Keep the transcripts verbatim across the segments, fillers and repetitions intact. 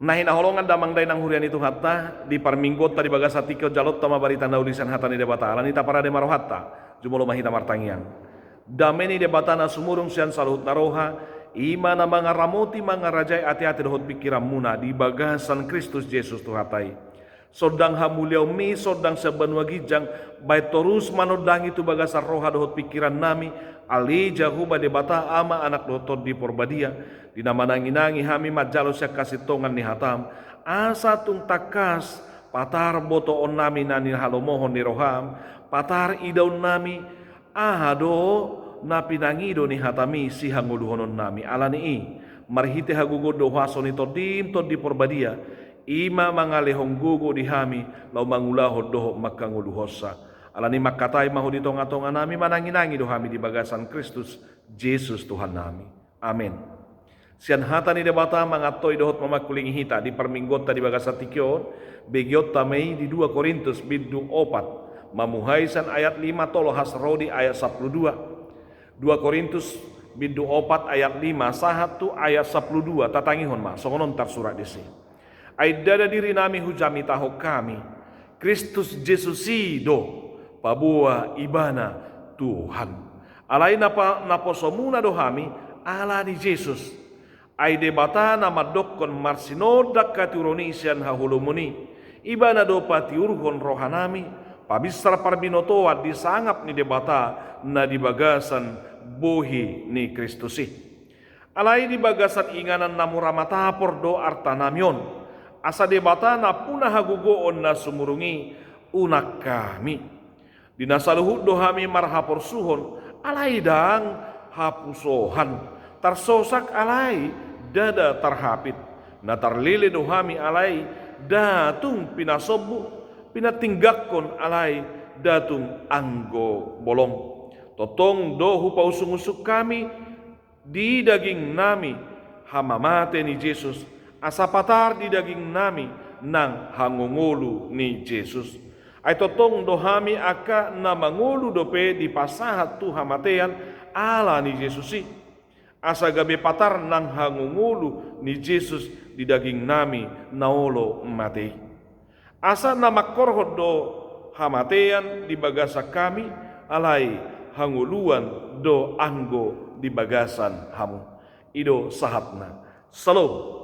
Na hinaholongan damang dainang huria ni Tuhanta, di parmingguonta di bagasan tingki on jaloonta ma barita na uli sian hata ni Debata, alani i taparade ma rohanta, jumolo ma hita martangiang. Dame ni Debata na sumurung sian saluhut na roha, i ma na mangaramoti mangarajai ateate dohot pingkiranmuna di bagasan Kristus Jesus Tuhanta i. Sondang hamuliaonmi, sondang sian banua ginjang, baen torus manondangi tu bagasan roha dohot pingkirannami, ale Jahowa Debata Ama, Anak dohot Tondi Porbadia, di na mananginangi hami manjalo sian hasintongan ni hatam, asa tung tangkas patar botoonnami na nihalomohon ni roham, patar idaonnami aha do na pinangido ni hatami sihangoluhononnami. Alani i, marhite hagogoon dohot huaso ni Tondim Tondi Porbadia, i ma mangalehon gogo di hami laho mangulahon dohot mangkangoluhonsa. Alani i mangkatai ma Ho di tongatonganami, mananginangi do hami di bagasan Kristus Jesus Tuhannami. Amen. Sian hata ni Debata mangantoi dohot mamangkulingi hita di parmingguonta di bagasan tingki on, begeonta ma i di dua Korintus bindu opat, mamuhai sian ayat lima toloas ro di ayat sampulu dua. Dua Korintus bindu opat ayat lima sahat tu ayat sampulu dua, tatangihon ma, songon on tarsurat disi. Ai ndada dirinami hujamitahon hami, Kristus Jesus i do, paboa Ibana Tuhan. Alai na pa-, naposomuna do hami ala ni Jesus. Ai Debata na mandokkon marsinondang hatiuron i sian haholomon i, Ibana do patiurhon rohanami, pabinsar parbinotoan di sangap ni Debata na di bagasan bohi ni Kristus i. Alai di bagasan inganan na mura matapor do artanami on, asa Debata nampuna hagogoon na sumurung i unang hami. Di na saluhut do hami marhaporsuhon, alai ndang hapusohan. Tarsosak alai ndada tarhapit. Na tarlele do hami alai nda tung pinasombu, pinatinggangkon alai nda tung anggo bolong. Tongtong do hupausungusung hami di dagingnami hamamate ni Jesus, asa patar di dagingnami nang hangoluan ni Jesus. Ai tongtong do hami angka na mangolu dope dipasahat tu hamatean ala ni Jesus i, asa gabe patar nang hangoluan ni Jesus di dagingnami na olo mate i. Asa na mangkorhon do hamatean di bagasan hami, alai hangoluan do anggo di bagasan hamu. I do sahatna. Salom.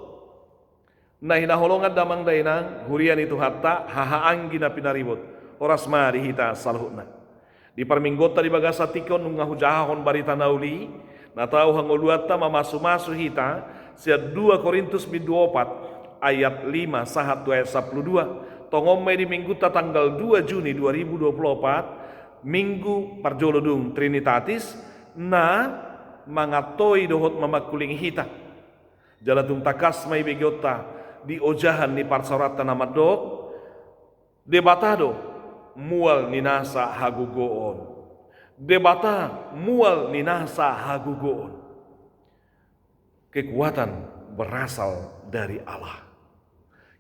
Na hinaholongan damang dainang, huria ni Tuhanta, hahaanggi na pinaribot, horas ma di hita saluhutna. Di parmingguonta di bagasan tingki on nunga hujahahon barita na uli, na tau hangoluanta mamasumasu hita, sian dua Korintus bindu opat ayat lima sahat tu ayat sampulu dua. Tongon ma i di minggunta tanggal dua Juni dua ribu dua puluh opat, minggu parjolo dung Trinitatis, na mangantoi dohot mamangkulingi hita. Jala tung tangkas ma i begeonta di ojahan ni parsaoranta na mandok, Debata do mual ni nasa hagogoon. Debata mual ni nasa hagogoon. Kekuatan berasal dari Allah.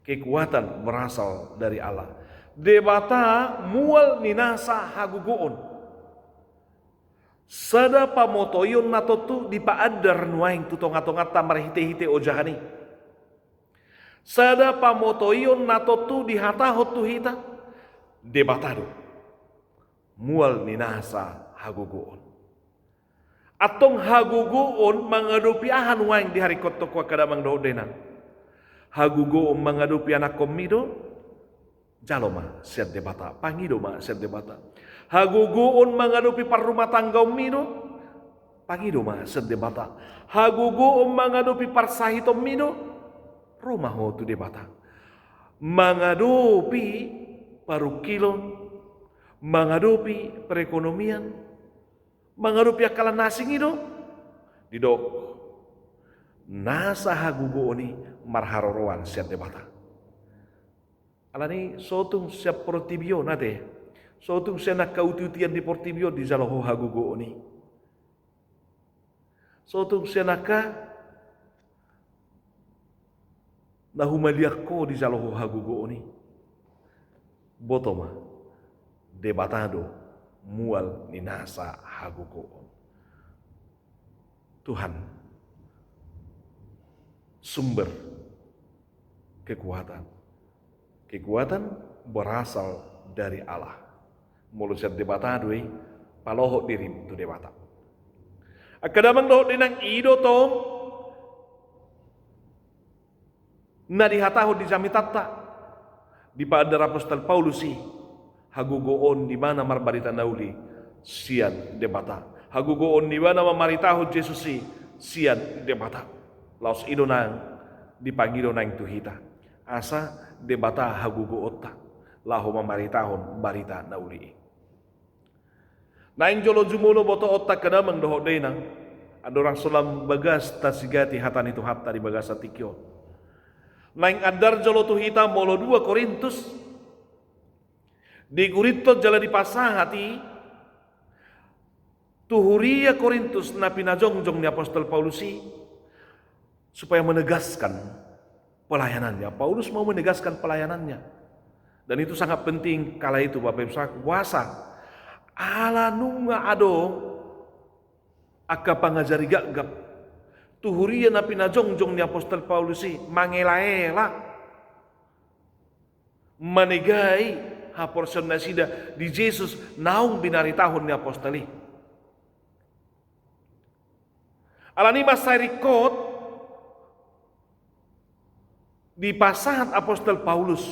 Kekuatan berasal dari Allah. Debata mual ni nasa hagogoon. Sada pamotoion na tontu dipaandar nuaeng tu tongatonganta marhitehite ojahan i. Sada pamotoion na tontu dihatahon tu hita, Debata do mual ni nasa hagogoon. Antong hagogoon mangadopi aha nuaeng diharingkothon ho angka damang dohot dainang? Hagogoon mangadopi anakkonmi do? Jalo ma sian Debata, pangido ma sian Debata. Hagogoon mangadopi parrumatanggaonmi do? Pangido ma sian Debata. Hagogoon mangadopi parsahitonmi do? Ro ma ho tu Debata. Mangadopi parungkilon, mangadopi perekonomian, mangadopi angka na asing i do? Didok, nasa hagogoon i marharoroan sian Debata. Alani i so tung sian portibi on ate, so tung sian angka utiutian di portibi on dijalo ho hagogoon i. So tung sian angka na humaliang ho dijalo ho hagogoon i. Boto ma, Debata do mual ni nasa hagogoon. Tuhan, sumber kekuatan. Kekuatan berasal dari Allah. Molo sian Debata do i, palohot dirim tu Debata. Angka damang dohot dainang, i do tong na dihatahon di jamitanta, dipaandar apostel Paulus i, hagogoon ni ibana marbarita na uli sian Debata, hagogoon ni ibana mamaritahon Jesus i sian Debata. Laos i do nang dipangido naeng tu hita, asa Debata hagogoonta laho mamaritahon barita na uli i. Naeng jolo jumolo botoonta angka damang dohot dainang, andorang so lam bagas tasigati hata ni Tuhanta di bagasan tingki on. Naeng andar jolo tu hita molo dua Korintus, digurithon jala dipasahat i tu huria Korintus na pinajongjong ni apostel Paulus i, supaya menegaskan pelayanannya. Paulus mau menegaskan pelayanannya. Dan itu sangat penting kala itu, Bapak Ibu Saudara, puasa. Ala nunga adong angka pangajari gapgap tu huria na pinajongjong ni apostel Paulus i, mangelaela, manegai haporseaon nasida di Jesus naung binaritahon ni apostel i. Alani i mansai ringkot dipasahat apostel Paulus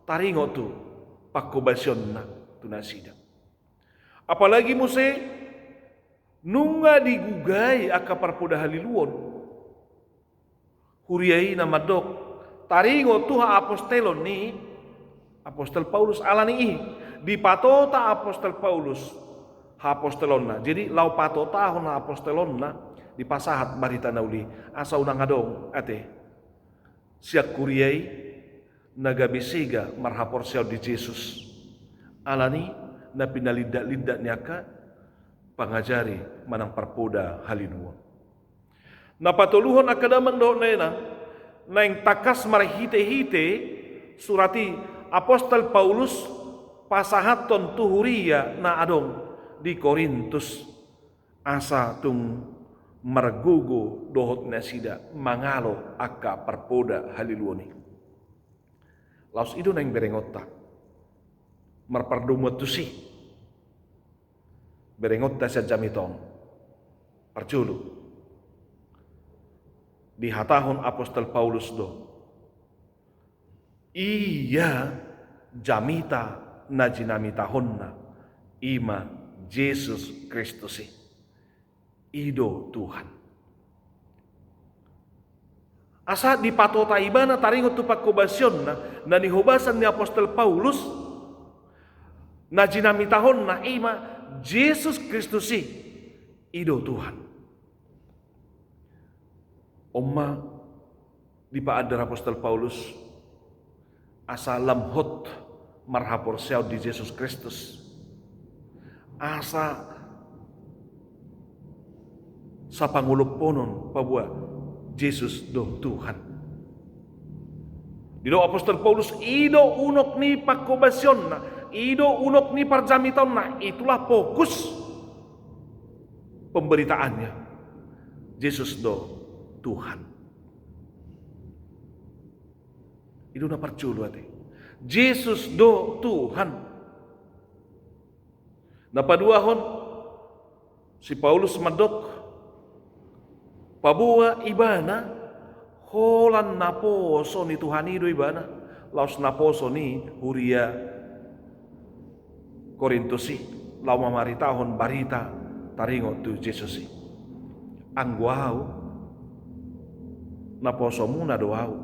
taringot tu pangkobasionna tu nasida. Apalagi muse nunga digugai angka parpoda haliluon. Huria i na mandok taringot tu haapostelon ni apostel Paulus. Alani i dipatota apostel Paulus haapostelonna. Jadi laho patotahon haapostelonna, dipasahat barita na uli, asa unang adong ate sian huria i na gabe sega marhaporseaon di Jesus, alani na pinalindak-lindak ni angka pangajari manang parpoda haliluon. Na patoluhon angka damang dohot dainang, naeng tangkas marhite-hite surat i apostel Paulus pasahathon tu huria na adong di Korintus, asa tung margogo dohot nasida mangalo angka parpoda haliluon i. Laos i do naeng berengonta marpardomuan tusi. Berengonta sian jamita on, parjolo, dihatahon apostel Paulus do, ia jamita na jinamitahonna i ma Jesus Kristus i. I do Tuhan. Asa dipatota ibana taringot tu pangkobasionna na nihobasan ni apostel Paulus, na jinamitahonna i ma Jesus Kristus i, i do Tuhan. On ma dipaandar apostel Paulus asa lam hot marhaporseaon di Jesus Kristus, asa sapangolophonon paboa Jesus do Tuhan. Didok apostel Paulus, i do unok ni pangkobasionna, i do unok ni parjamitaonna, itulah fokus pemberitaannya. Jesus do Tuhan. I do na parjolo ate. Jesus do Tuhan. Na paduahon, si Paulus mandok, paboa ibana holan naposo ni Tuhan i do ibana, laos naposo ni huria Korintus i, laho mamaritahon barita taringot tu Jesus i. Anggo ahu, naposomuna do ahu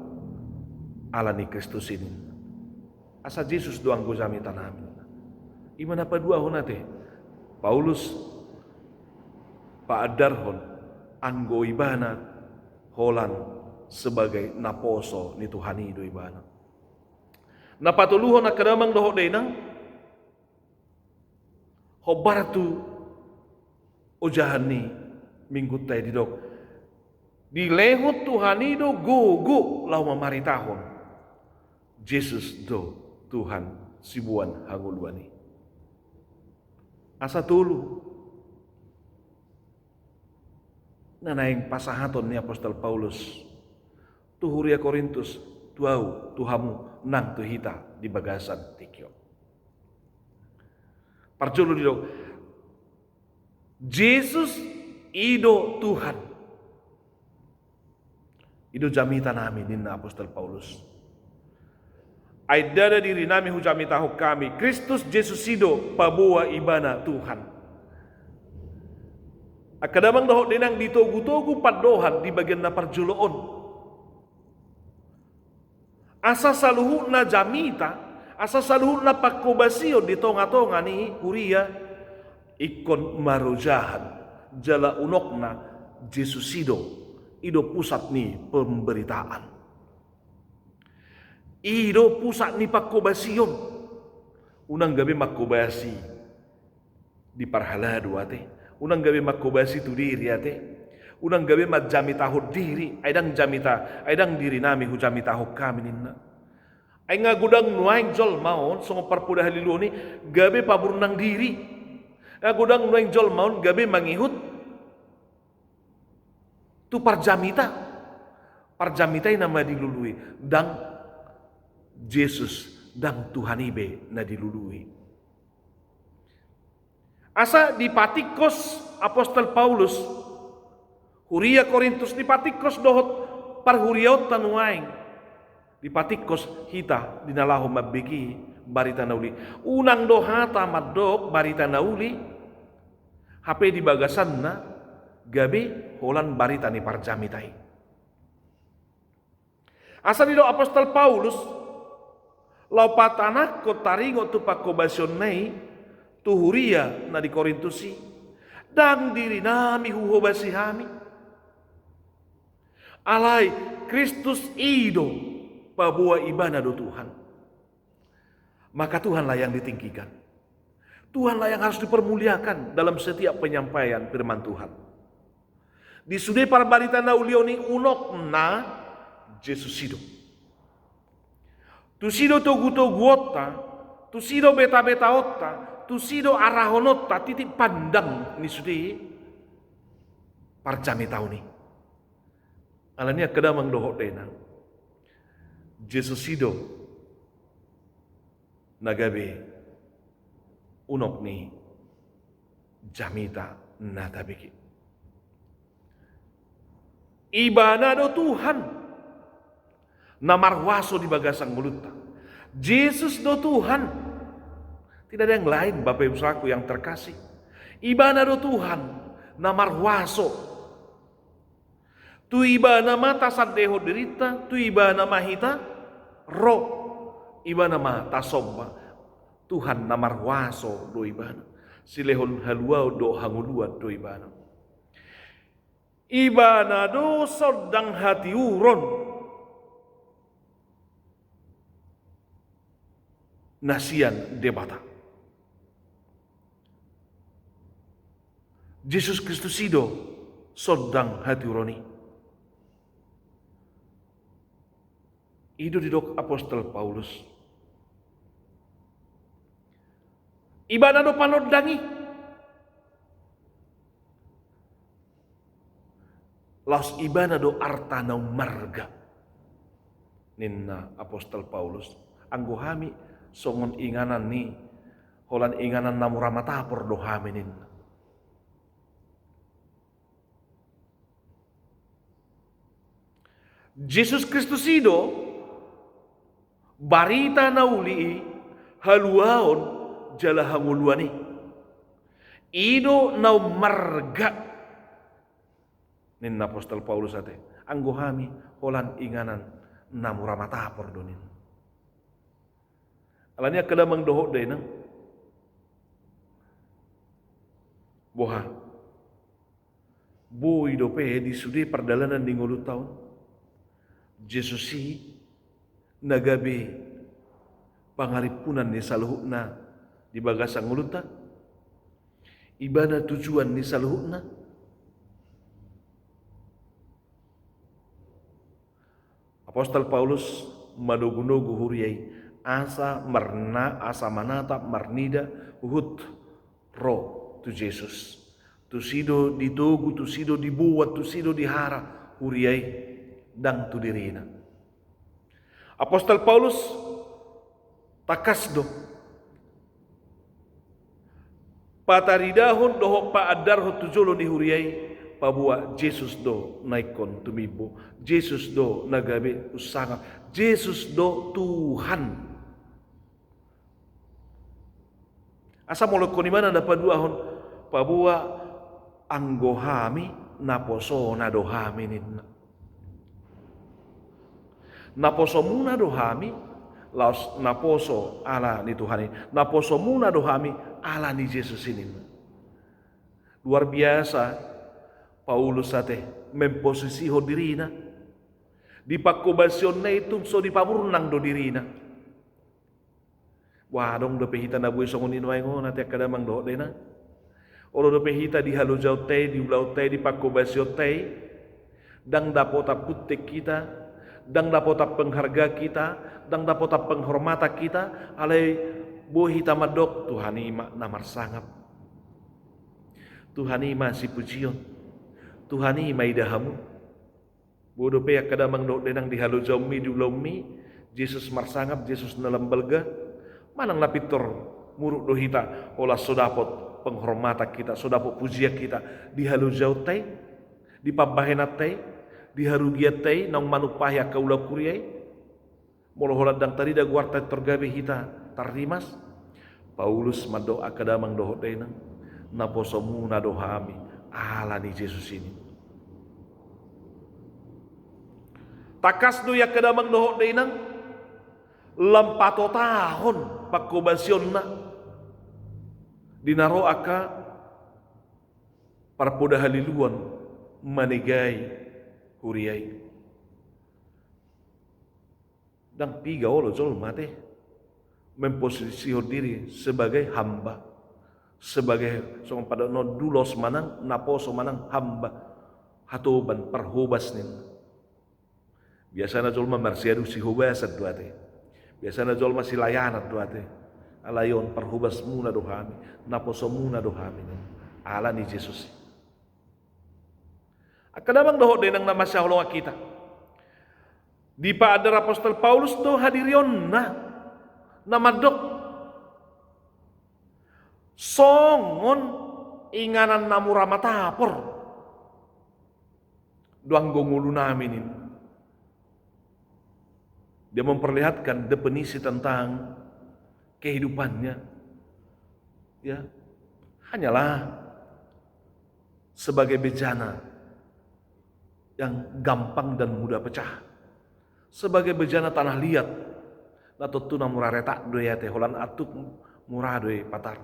ala ni Kristus i, ninna. Asa Jesus do anggo jamitanami. I ma na paduahon ate, Paulus paandarhon anggo ibana holan sebagai naposo ni Tuhan i do ibana. Na patoluhon angka damang dohot dainang, hombar tu ojahan ni Minggunta i, didok, dilehon Tuhan i do gogo laho mamaritahon Jesus do Tuhan siboan hangoluan i. Asa tolu na naeng pasahaton ni apostel Paulus tu huria Korintus, tu ahu, tu hamu, nang tu hita di bagasan tingki on. Parjolo didok, Jesus i do Tuhan. I do jamita nami, ninna apostel Paulus. Ai ndada diri nami hujamitahon hami, Kristus Jesus i do paboa ibana Tuhan. Angka damang dohot dainang, di togu-togu pandohan di bagian na parjolo on, asa saluhutna jamita, asa saluhutna panghobasion di tonga-tonga ni huria ingkon marojahan jala unokna Jesus i do, i do pusat ni pemberitaan. I do pusat ni panghobasion. Unang gabe manghobasi di parhalado ate. Unang gabe manghobasi tu diri ate. Unang gabe manjamitahon diri, ai ndang jamita, ai ndang diri nami hujamitahon hami, ninna. Ai nga godang nuaeng jolma on, songon parpoda haliluon i, gabe paburnang diri. Nga godang nuaeng jolma on gabe mangihut tu parjamita. Parjamita i nama dilului, ndang Jesus, ndang Tuhan i be na dilului. Asa dipatingkos apostel Paulus huria Korintus, dipatingkos dohot parhuriaonta nuaeng. Dipatingkos hita di na laho mambege barita na uli. Unang do hata mandok barita na uli, hape di bagasanna gabe holan barita ni parjamita i. Asa didok apostel Paulus, laho patanangkon taringot tu panghobasionna i tu huria na di Korintus i, ndang diri nami huhobasi hami. Alai Kristus i do, paboa ibana do Tuhan. Maka Tuhanlah yang ditinggikan. Tuhanlah yang harus dipermuliakan dalam setiap penyampaian firman Tuhan. Di sude parbarita na uli on i unokna Jesus i do. Tusi do togu-toguonta, tusi do beta-betaonta, tusi do arahononta, titik pandang ni sude parjamitaon i. Alani i angka damang dohot dainang, Jesus i do na gabe unok ni jamita na tabege. Ibana do Tuhan na marhuaso di bagasan ngolunta. Jesus do Tuhan. Tidak ada yang lain, Bapak Ibu Saudaraku yang terkasih. Ibana do Tuhan na marhuaso. Tu ibana ma tasandehon dirinta, tu ibana ma hita ro, ibana ma tasomba. Tuhan na marhuaso do ibana. Silehon haluaon dohot hangoluan do ibana. Ibana do sondang hatiuron na sian Debata. Jesus Kristus i do sondang hatiuron i. I do didok apostel Paulus, ibana do panondang i. Laos ibana do arta na ummarga, ninna apostel Paulus. Anggo hami songon inganan ni, holan inganan na mura matapor do hami, ninna. Jesus Kristus i do barita na uli i, haluaon jala hangoluan i. I do na ummarga, ninna apostel Paulus ate. Anggo hami holan inganan na mura matapor do, ninna. Alani i angka damang dohot dainang, boha, boi dope di sude pardalanan ni ngolunta on, Jesus i na gabe pangarimpunan ni saluhutna di bagasan ngolunta? Ibana tujuan ni saluhutna? Apostel Paulus manogunogu huria i asa marna-, asa manatap, marnida huhut ro tu Jesus. Tusi do ditogu, tusi do diboan, tusi do dihara huria i, ndang tu dirina. Apostel Paulus tangkas do pataridahon dohot paandarhon tu jolo ni huria i, paboa Jesus do na ingkon tumimbo, Jesus do na gabe unsangap, Jesus do Tuhan. Asa molo ingkon ibana na paduahon, paboa anggo hami naposona do hami ninna. Naposomuna do hami, laos naposo ala ni Tuhan i. Naposomuna do hami ala ni Jesus i ninna. Luar biasa Paulus ate memposisihon dirina. Di pangkobasionna i tung so dipaburnang do dirina. Wah, adong dope hita na boi songon i nuaeng on ate angka damang dohot dainang. Olo dope hita di halojaonta i, di ulaonta i, di pangkobasionta i, ndang dapotan punten hita, ndang dapotan penghargaan hita, ndang dapotan penghormatan hita, alai boi hita mandok, Tuhan i ma na marsangap. Tuhan i ma sipujion. Tuhan i ma idahanmu. Boi dope angka damang dohot dainang di halojaonmi, di ulaonmi, Jesus marsangap, Jesus na lam balga. Manang na pintor muruk do hita, holan so dapot penghormatan hita, so dapot pujian hita di halojaonta i, di pambahenanta i, di harugianta i, naung manumpahi angka ulaon huria i. Molo holan ndang tarida goarta, pintor gabe hita tarrimas. Paulus mandok angka damang dohot dainang, naposomuna do hami ala ni Jesus i ninna. Tangkas do i angka damang dohot dainang, lam patotahon pangkobasionna di na ro angka parpoda haliluon manegai huria i. Ndang piga olo jolma ate memposisihon diri sebagai hamba, sebagai songon padaonon, doulos manang naposo manang hamba, hatoban, parhobas ninna. Biasana jolma marsiadu sihobasan do ate. Biasana jolma silayanan do ate. Alai on parhobasmuna do hami, naposomuna do hami ninna, ala ni Jesus i. Angka damang dohot dainang na masihaholongan hita, dipaandar apostel Paulus do hadirionna na mandok songon inganan na mura matapor do anggo ngolunami ninna. Dia memperlihatkan definisi tentang kehidupannya, ya, hanyalah sebagai bejana yang gampang dan mudah pecah, sebagai bejana tanah liat na tontu na mura retak do i ate, holan antuk mura do i patar,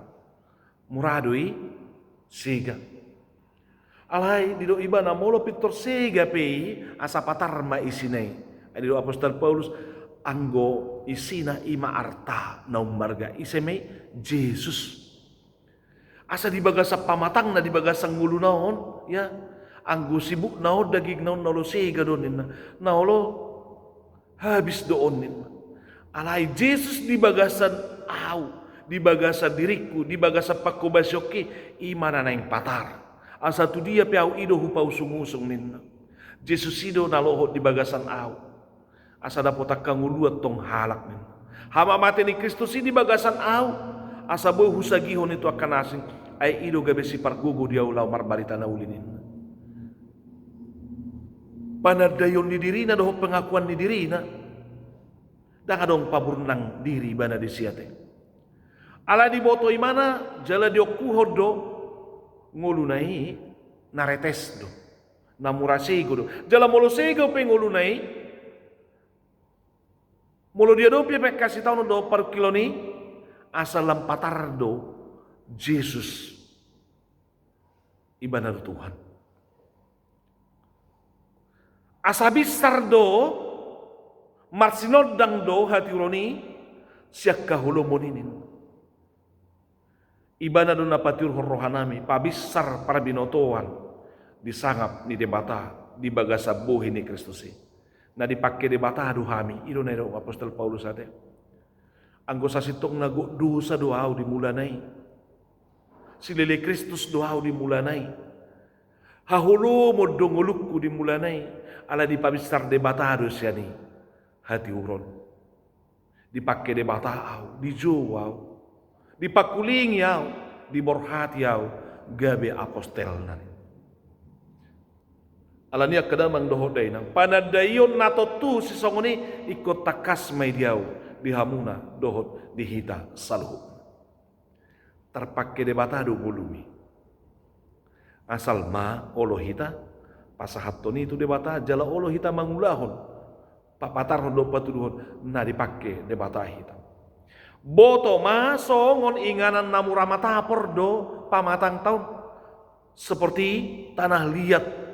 mura do i sega. Alai didok ibana molo pintor sega pe i, asa patar ma isina i. Ai didok apostel Paulus, anggo isina i ma arta na ummarga. Ise ma i? Jesus. Asa di bagasan pamatangna, di bagasan ngoluna on, ya, anggo sibukna on, dagingna on, na olo sega do ninna, na olo habis do on ninna. Alai Jesus di bagasan ahu, di bagasan diringku, di bagasan pangkobasionki, i ma na naeng patar. Asa tu dia pe ahu, i do hupausung-usung ninna. Jesus i do na lohot di bagasan ahu, asa dapotan hangoluan tong halak ninna. Hamamate ni Kristus i di bagasan ahu, asa boi husagihon i tu angka na asing, ai i do gabe sipargogo di ahu laho marbarita na uli ninna. Panandaion ni dirina dohot pengakuan ni dirina, ndang adong paburnang diri ibana disi ate. Ala diboto ibana jala diongkuhon do ngoluna i na retes do, na mura sega do. Jala molo sega pe ngoluna i, molo diadopi pe angka sitaonon dohot parungkilon i, asa lam patar do Jesus, ibana do Tuhan. Asa binsar do, marsinondang do hatiuron i sian haholomon i ninna. Ibana do na patiurhon rohanami, pabinsar parbinotoan di sangap ni Debata di bagasan bohi ni Kristus i. Na dipangke Debata do hami, i do na didok apostel Paulus ate. Anggo sasintongna gok dosa do ahu di mulana i, silele Kristus do ahu di mulana i, haholomon do ngolungku di mulana i, ala dipabinsar Debata do sian i. hatiuron. Dipangke Debata ahu, dijou ahu, dipangkulingi ahu, diborhati ahu gabe apostelna. Alani i angka damang dohot dainang, panandaion na tontu sisongon i ingkon tangkas ma i di ahu, di hamuna dohot di hita saluhut. Tarpangke Debata do ngolumi. Asal ma olo hita pasahathon i tu Debata jala olo hita mangulahon, papatarhon dohot patuduhon na dipangke Debata hita. Boto ma songon inganan na mura matapor do pamatangta on, seperti tanah liat.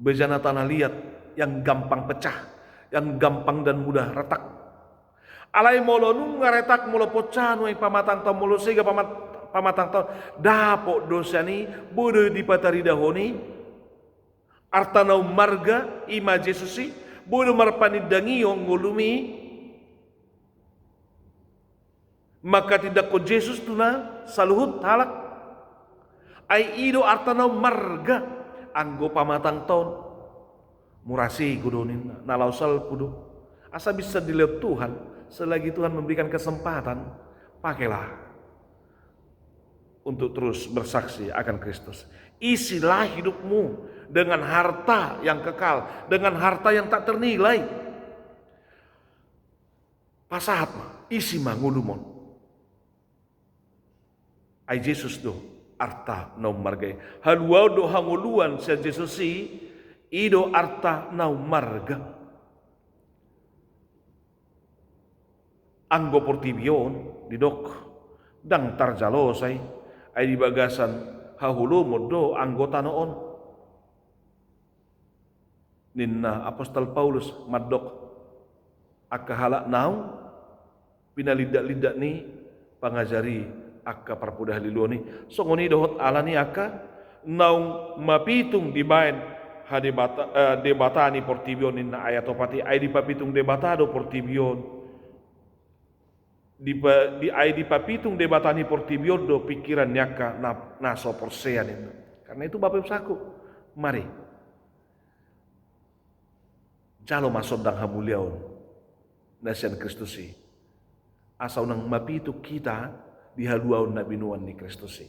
Bejana tanah liat yang gampang pecah, yang gampang dan mudah retak. Alai molo nunga retak, molo pecah nuaeng pamatangta on, molo sega pamat-, pamatangta on, dapot do sian i, boi do dipataridahon i arta na ummarga, i ma Jesus i, boi do marpanindangion ngolumi. Mangkatindangkon Jesus tu na saluhut halak. Ai i do arta na ummarga, anggo pamatangta on. Mura sego do ninna, na laho salpu do. Asa bisa dilehon Tuhan, selagi Tuhan memberikan kesempatan, pakailah untuk terus bersaksi akan Kristus. Isilah hidupmu dengan harta yang kekal, dengan harta yang tak ternilai. Pasahat ma, isi ma ngolum on. Ai Jesus do arta na ummarga i. Haluaon dohot hangoluan sian Jesus i, i do arta na ummarga. Anggo portibi on, didok, ndang tarjalo sai, ai di bagasan haholomon do anggo tano on. Ninna Apostel Paulus mandok, angka halak naung pinalindak-lindak ni pangajari angka parpudi haliluon i. Songon i dohot ala ni angka naung mapitung dibaen hadebata-, eh, debata ni portibi on, ninna ayat opat i, ai dipapitung Debata do portibi on. Dipa-, di, ai dipapitung Debata ni portibi on do pingkiran ni angka na, na so porsea, ninna. Karena itu, Bapak Ibu saudaraku, mari jalo ma sondang hamuliaon na sian Kristus i, asa unang mapitung hita di haluaon na binoan ni Kristus i.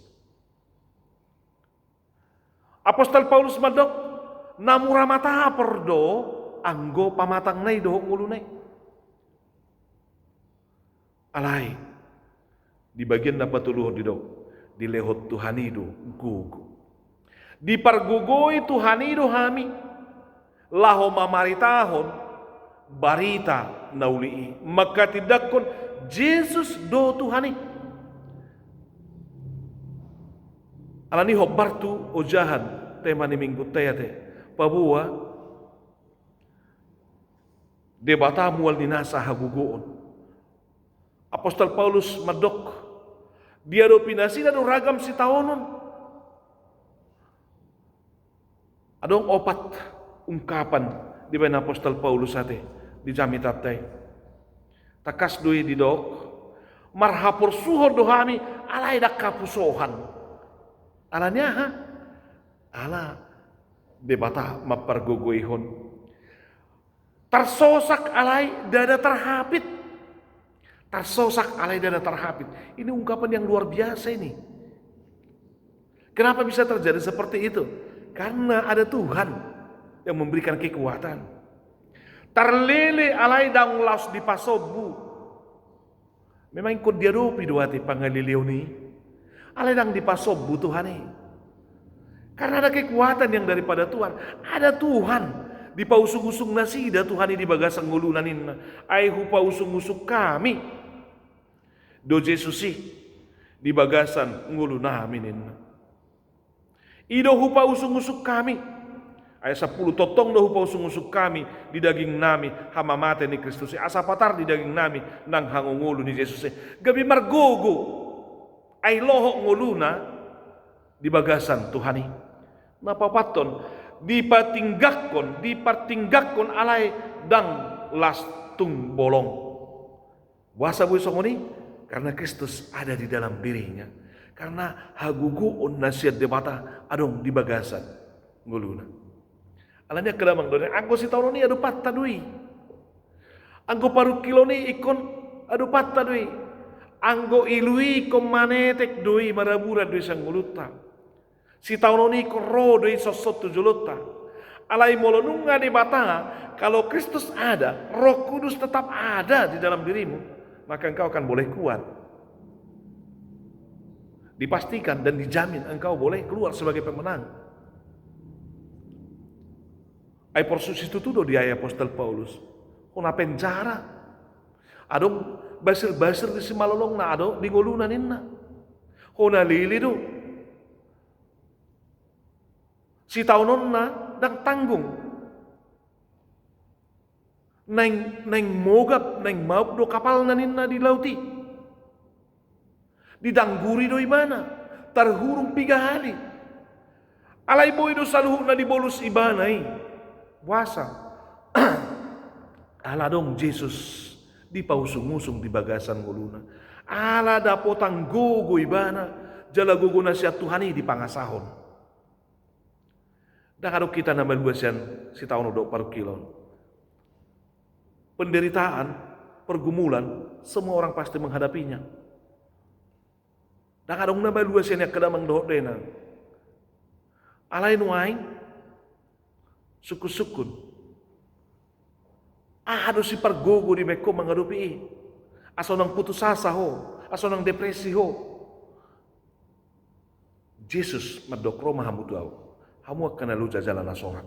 Apostel Paulus mandok, na mura matapor do anggo pamatangna i dohot ngoluna i. Alai di bagian na patoluhon didok, dilehon Tuhan i do gogo. Dipargogoi Tuhan i do hami laho mamaritahon barita na uli i, mangkatindangkon Jesus do Tuhan i. Alani i hombar tu ojahan tema ni Minggunta i, ate, paboa Debata mual ni nasa hagogoon. Apostel Paulus mandok, diadopi nasida do ragam sitaonon. Adong opat ungkapan dibaen Apostel Paulus, ate, di jamitanta i. Tangkas do i didok, marhaporsuhon do hami alai ndang hapusohan. Alani aha? Ala Debata mampargogoihon. Tarsosak alai ndada tarhapit. Tarsosak alai ndada tarhapit. Ini ungkapan yang luar biasa ini. Kenapa bisa terjadi seperti itu? Karena ada Tuhan yang memberikan kekuatan. Tarlele alai ndang laos dipasombu. Memang ingkon diadopi do, ate, pangaleleon i. Alai ndang dipasombu Tuhan i. Karena ada kekuatan yang daripada Tuhan. Ada Tuhan. Dipausung-usung nasida Tuhan i di bagasan ngoluna, ninna. Ai hupausung-usung hami do Jesus i di bagasan ngolunami, ninna. I do hupausung-usung hami. Ayat sampulu, tongtong do hupausung-usung hami di dagingnami hamamate ni Kristus i, asa patar di dagingnami nang hangoluan ni Jesus i. Gabe margogo, ai lohot ngoluna di bagasan Tuhan i. Na paopathon, dipatinggangkon, dipartinggangkon alai ndang las tung bolong. Boasa boi songon i? Karena Kristus ada di dalam dirinya. Karena hagogoon na sian Debata adong di bagasan ngoluna. Alani i angka damang dohot dainang, anggo sitaonon i adopanta do i. Anggo parungkilon i ingkon adopanta do i. Anggo ilu i ingkon manetek do i, maraburan do i sian ngolunta. Sitaonon i ingkon ro do i songon tu jolonta. Alai molo nunga Debata, kalau Kristus ada, Roh Kudus tetap ada di dalam dirimu, maka engkau akan boleh kuat. Dipastikan dan dijamin engkau boleh keluar sebagai pemenang. Ai porsuk situtu do di ai apostel Paulus. Hona penjara. Adong basir-basir di simalolongna, adong di ngoluna ninna. Hona lili do. Sitaononna ndang tanggung. Naeng, naeng mogap, naeng maup do kapalna ninna di laut i. Didangguri do ibana, tarhurung piga hali. Alai boi do saluhutna dibolus ibana i. Boasa? Ala adong Jesus dipausung-usung di bagasan ngoluna. Ala dapotan gogo ibana, jala gogo na sian Tuhan i dipangasahon. Ndang adong hita na malua sian sitaonon dohot parungkilon. Penderitaan, pergumulan, semua orang pasti menghadapinya. Ndang adong na malua sian i angka damang dohot dainang. Alai nuaeng, sungkun-sungkun. Aha do sipargogo dibaen ho mangadopi i? Asa unang putus asa ho, asa unang depresi ho. Jesus mandok, ro ma hamu tu ahu, hamu angka na loja jala na sorak,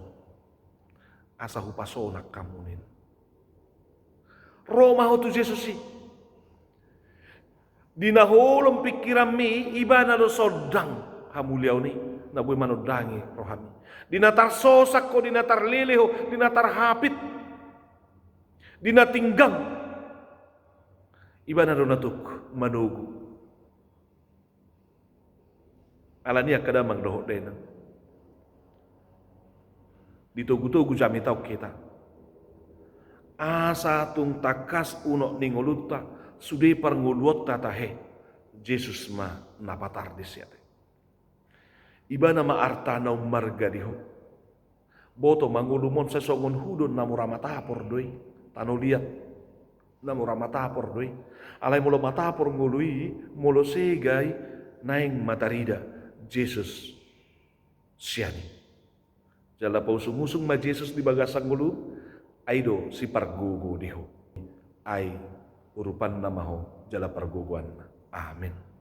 asa hupasonang hamu ninna. Ro ma ho tu Jesus i. Di na holom pingkiranmi, ibana do sondang hamuliaon i, na boi manondangi rohami. Di na tarsosak ho, di na tarlele ho, di na tarhapit, di na tinggang, ibana do na tuk manogu. Alani i angka damang dohot dainang, ditogu-togu jamita on hita, asa tung tangkas unok ni ngolunta, sude parngoluonta tahe, Jesus ma na patar di siate. Ibana ma arta na ummarga di ho. Boto ma ngolum on, sai songon hudon na mura matapor do i, tano liat na mura matapor do i. Alai molo matapor ngolu i, molo sega i, naeng ma tarida Jesus sian i. Jala pausung-usung ma Jesus di bagasan ngolum, ai do sipargogo di ho. Ai urupanna ma ho jala pargogoanna. Amin.